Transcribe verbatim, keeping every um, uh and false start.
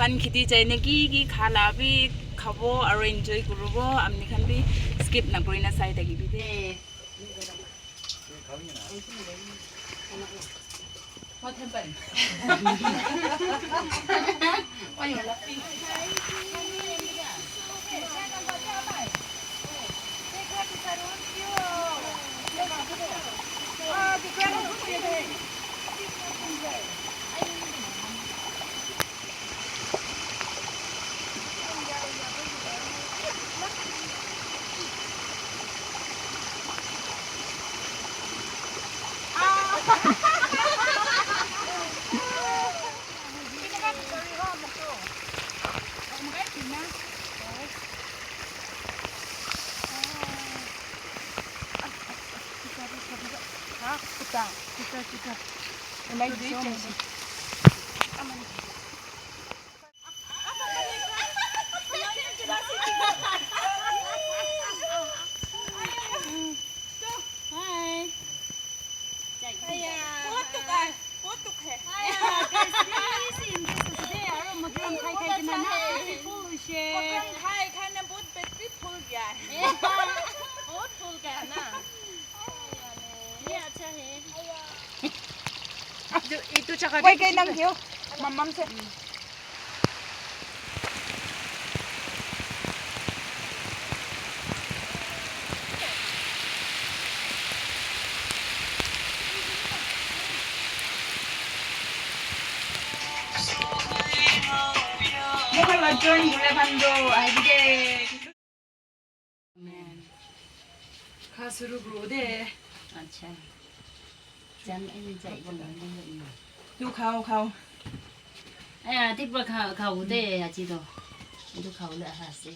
An khiti chaina ki ki khala bi khabo aro enjoy kuribo, amni khan bi skip nakurina sai thakibi de. What happened? Why you laughing? Hi. Aya. Putuk ah, putuk hai. Aya, guys, this is the aro makram khai khai kena na beautiful she. Makram khai khai na bahut beautiful gaya hai. Bahut full gaya na. Ye acha hai. Itu, itu jagah. Wai kai nang kyo. Mamam se. Mokhala join gule bhando, ahi de. Amen. Kha shuru kuru de. Acha. Chan, eh, jai, jai. Tu khao, khao. Aya, tik pa khao, khao de, aji to. Tu khao le ha se.